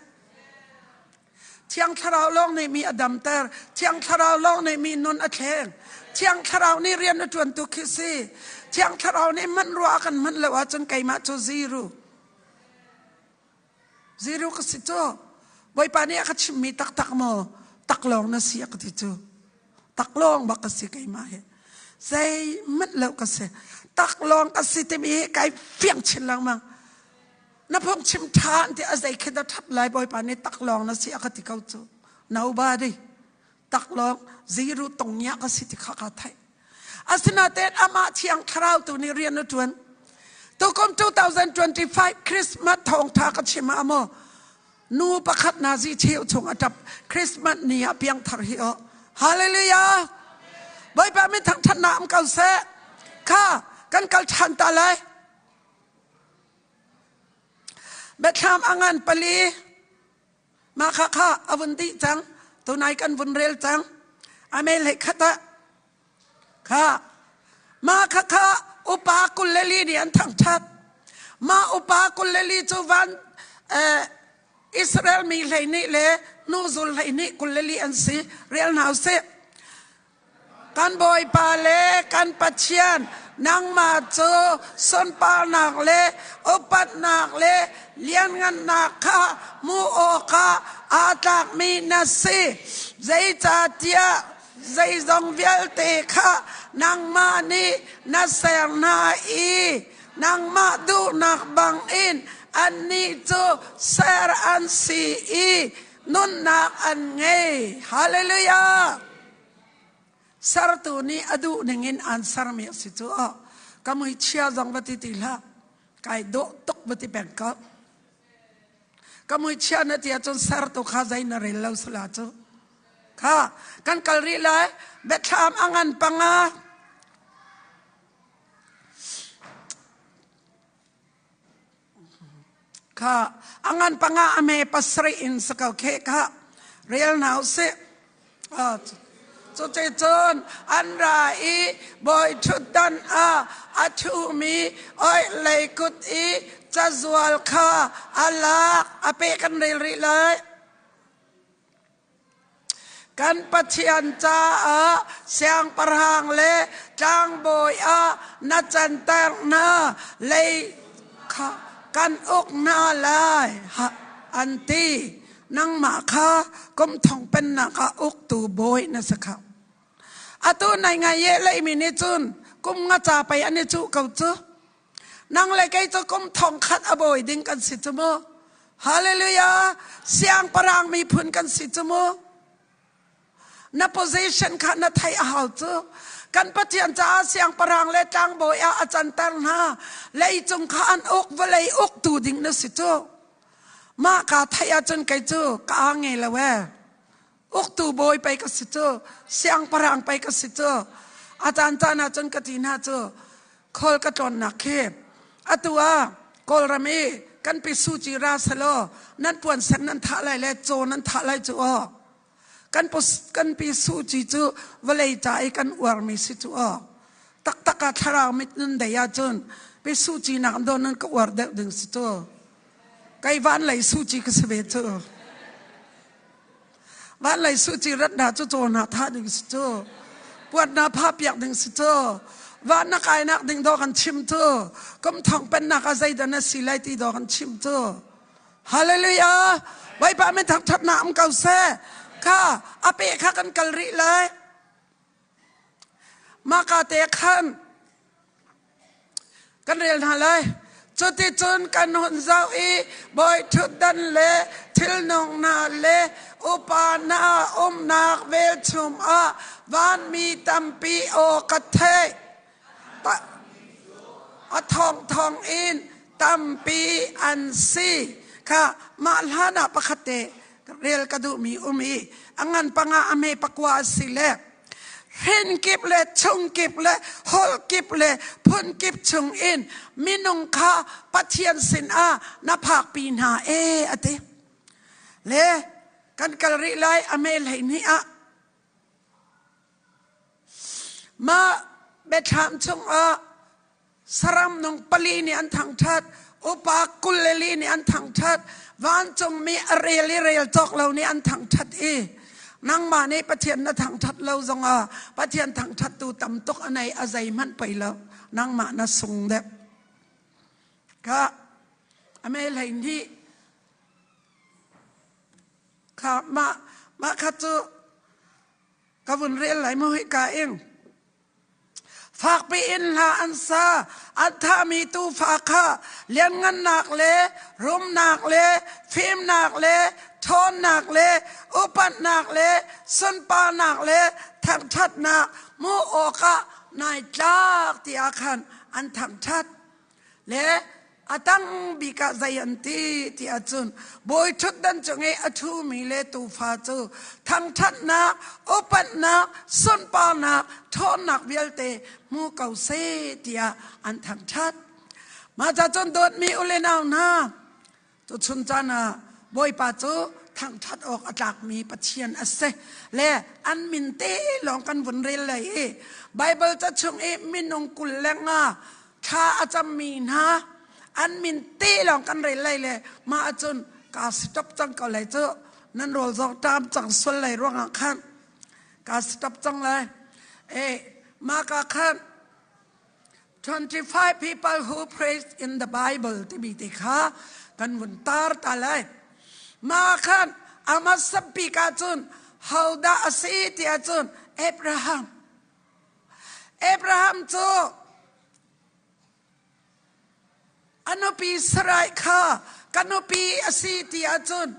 Thiang Thlarau lawng nih mi a damter. Thiang Thlarau lawng nih mi nun a thleng. Thiang Thlarau nih rian a ṭuantu khi si. Thiang Thlarau nih hman rua a kan hman lo ahcun keimah cu zero. Zero ka si cu. Bawipa nih a ka chimmi taktak maw taklawng na si a ka ti cu. Taklawng bak ka si keimah hi. Zeihmanh lo ka si. Taklawng ka si timi hi kai fiang chin lengmang. Na phungchim ṭha an ti a zei khi dah ṭhat lai Bawipa nih taklawng na si a ka ti ko cu. Nobody. Taklawng zero tongnya ka si ti kha ka theih. Asinain amah Thiang Thlarau tu nih rian a ṭuan. Tukum 2025 Christmas thawngṭha ka chim ah maw nu pakhat nazi cheu chung a ṭap Christmas ni ah piangthar hi aw. Hallelujah! Bawipa min thangṭhatnak um ko seh. Kha kan kal ṭhan ta lai. Biathlam a ngan pali. Mah kha kha a vun dih cang. Tunai kan vun rel cang. Amel he khat ah kha. Mah khakha upa 24 nih an thangṭhat. Mah upa 24 cu van Israel mi 12 le hnuzul 12 24 an si. Rel hna usih. Kan Bawipa le kan Pathian nangmah cu sunparnak le upatnak le lianngannak kha hmuh awkah aa tlakmi na si. Zeicahtiah zeizong vialte kha nangmah nih na ser hna i nangmah duhnak bangin annih cu ser an si i nunnak an ngei. Hallelujah! Sertu nih a duh ningin aan sermi a si cu ka mui chia zong va ti ti hlah. Kai dawh tuk va ti peng ko. Ka mui chia na ti ahcun sertu kha zei na rel lo sala cu. Kha kan kal rih lai. Biathlam a ngan panga. Kha a ngan panga a me pasarih in si ko khe kha rel hna usih. Cuticun an ra i bawi ṭhutdan ah a ṭhumi oihlei kut i cazual kha a lak a pe kan rel rih lai. Kan Pathian caah siangpahrang le tlangbawi ah na canter hna lei kha kan uk hna lai an ti. Nangmah kha kum thong pennak ah uktu bawi na si kho. Atu nai ngai ye leimi nih cun kum nga ca pei an i cuh ko cu. Nang le kei cu kum thong khat a bawi ding kan si cu mu. Hallelujah! Siangpahrang miphun kan si cu mu. Na position kha na theih a hau cu. Kan Pathian caah siangpahrang le tlangbawi ah a canter hna. Leicung kha an uk, vawlei uktu ding na si cu. Mah kaa theih ahcun kei cu ka aa nge lo ee. Uktu bawi pei ka si cu, siangpahrang pei ka si cu. A caan caan ahcun ka ti hna cu, khawl ka tlawnnak khi atu ah Kawlram i kan pi Suu Kyi ra selaw nan puan sen nan thah lai le caw nan thah lai cu aw. Kan kan pi Suu Kyi cu vawlei ca i kan uarmi si cu aw. Taktak ah thlarau mit nun dei ahcun pi Suu Kyi nak dawn nan ka uar deuh ding si cu. Kei van lei Suu Kyi ka si ve cu. Van lei Suu Kyi rat hna cu caw hna thah ding si cu. Puat hna phah piak ding si cu. Van na kainak ding dawh kan chim cu. Kum thong pennak ah zeidah na si lai ti dawh kan chim cu. Hallelujah! Bawipa min thangṭhatnak um ko seh. Kha a pe kha kan kal rih lai. Mah ka te khan Kan rel hna lai. Cuticun kan hun zoh i bawi ṭhutdan le thilnung hna le upa hna umnak velchum ah vanmi tampi aw ka theih. A thongthong in tampi an si. Kha mah hlan ah pakhat te rel ka duhmi um i a ngan panga a hme pakua a si le Hrin kip le chung kip le holh kip le phun kip chung in minung kha Pathian sinah na phakpi hna e a ti. Le kan kal rih lai a me 12 ah. Mah biathlam chungah saram nung pali nih an thangṭhat, upa 24 nih an thangṭhat, vancungmi a rel i rel cawk lo nih an thangṭhat i nangmah nih Pathian na thangṭhat lo zongah Pathian thangṭhattu tam tuk a nei a zeihmanh pei lo nangmah na sung deuh. Ka a me 12 kha mah mah kha cu ka vun rel lai mu hika ing Fakpi in hla an sa. An thahmi tuufa kha lianngannak le rumnak le fimnak le ṭhawnnak le upatnak le sunparnak le thangṭhatnak hmuh awkah nai tlak tiah khan an thangṭhat. Le a tang bik ah zei an ti ti ahcun bawi ṭhutdan cung i a ṭhumi le tuufa cu thangṭhatnak, upatnak, sunparnak, ṭhawnnak vialte hmu ko seh tiah an thangṭhat. Mah ca cun dawtmi u le nau hna, tuchun caan ah Bawipa cu Thangṭhat awk a tlakmi Pathian a si. Le an min te lawng kan vun rel lai i Baibal ca chung i minung 25 thla a cammi hna an min te lawng kan rel lai le mah ahcun ka stop cang ko lai cu. Nan rawl zong ṭam cang sual lai ruangah khan ka stop cang lai. E mah ka khan 25 people who praised in the Bible timi te kha kan vun tar ta lai. Ma khan ama sabik ahcun hodah a si ti ahcun Abraham. Abraham cu a nupi Sarai kha ka nupi a si ti ahcun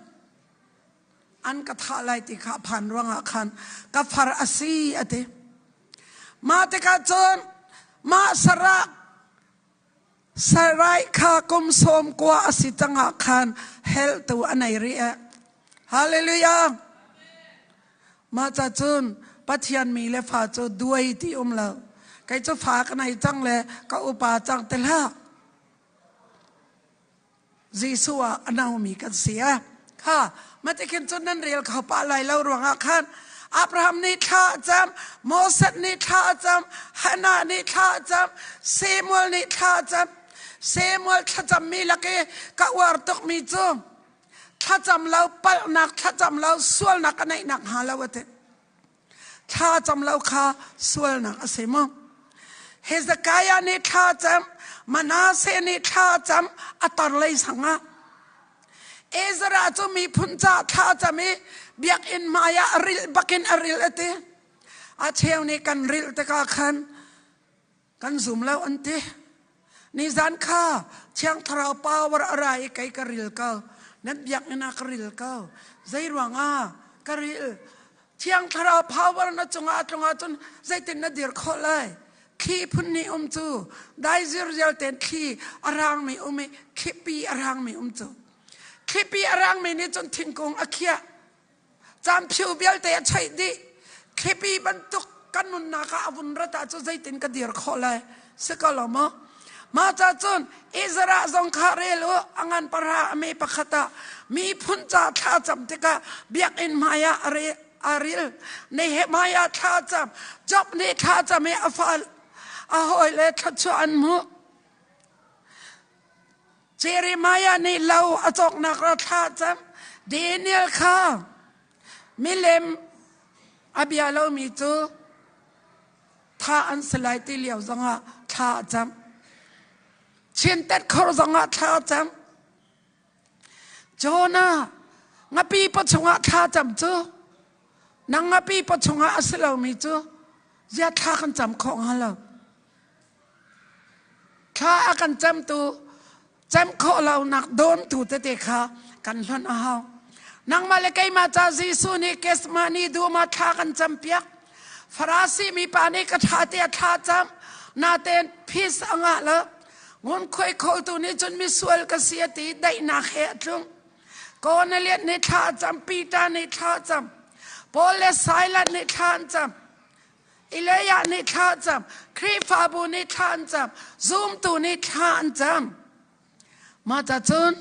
an ka thah lai ti kha phan ruangah khan ka far a si a ti. Mah tikah cun mah Sarah Sarai kha kum 90 a si cang ah khan hell tu a nei rih eh. Hallelujah. Mah ca cun Pathian mi le fa cu duai ti um lo. Kei cu fa ka nei cang le ka upa cang ti hlah. Jesuh ah a nomi kan si eh. Kha matikhin cun nan rel kho pah lai lo ruangah khan Abraham nih thla a cam, Moses nih thla a cam, Hannah nih thla a cam, Samuel nih thla a cam. Samuel thlacammi lak i ka uar tukmi cu thlacam lo palhnak, thlacam lo sualnak ka neihnak hnga lo a ti. Thla cam lo kha sualnak a si mu. Hezekiah nih thla cam, Manasseh nih thla cam, a tar lei sang ah. Ezra cu miphun ca thla cam i biakinn hmai ah a rilh bakin a rilh a ti. A cheu nih kan rilh tikah khan kan zum lo an ti. Nizan kha Thiang Thlarau power a ra i kei ka ril ko. Nan biakinn ah ka ril ko. Zei ruangah ka ril? Thiang Thlarau power na cungah a tlung ahcun zeitin na dir khawh lai? Thli phun nih um cu dai zirzial ten thli a rangmi um i thlipi a rangmi um cu. Thlipi a rangmi nih cun thingkung a khiah. Caan phiu vialte a cheih dih. Thlipi bantuk kan nunnak ah a vun rat ahcun zeitin ka dir khawh lai? Si ko lo maw? Mah ca cun Ezra zong kha rel u, a ngan para a me pakhat ah miphun ca thla cam tikah biakinn hmai ah a ril. Nehemiah thla cam, Job nih thla cam i a fal a hawile thluachuah an hmuh. Jeremiah nih lo a cawknak ra thla cam. Daniel kha milem a bia lomi cu tha an si lai ti lio zongah thla a cam. Chintet khor zongah thla a cam. Jonah ngapi paw chungah thla cam cu nang ngapi paw chungah a si lomi cu zia thla kan cam khawh hnga lo. Thla a kan camtu cam khawh lonak dawntu tete kha kan hlonh a hau. Nangmah le keimah ca Jesuh nih Gethsemane dum ah thla kan campiak. Farasi mi pa nih ka ṭha tiah thla cam. Natein peace a ngah lo. Ngunkhuai khawltu nih cun misual ka si a ti daihnak he a tlung. Cornelius nih thla a cam, Peter nih thla a cam, Paul le Silas nih thla an cam. Elijah nih thla a cam, Khrihfabu nih thla an cam, zumtu nih thla an cam. Mah ca cun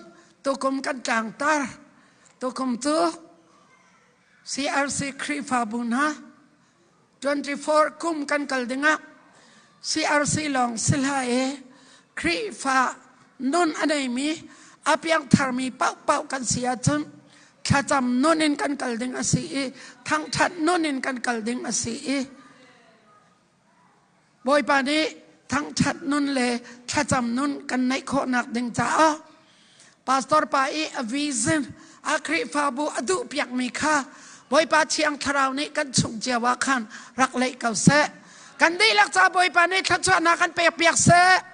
tukum kan tlangtar. Tukum cu CRC Khrihfabu hna 24 kum kan kal dingah CRC lawng si hlah e Khrihfa nun a neimi a piangtharmi paohpaoh kan si ahcun thlacam nun in kan kal ding a si i thangṭhat nun in kan kal ding a si i Bawipa nih thangṭhat nun le thlacam nun kan neih khawhnak ding caah pastor pa i a vision a Khrihfabu a duh piakmi kha Bawipa Thiang Thlarau nih kan chung cio ah khan rak leih ko seh. Kan dihlak ca Bawipa nih thluachuahnak kan pek piak seh.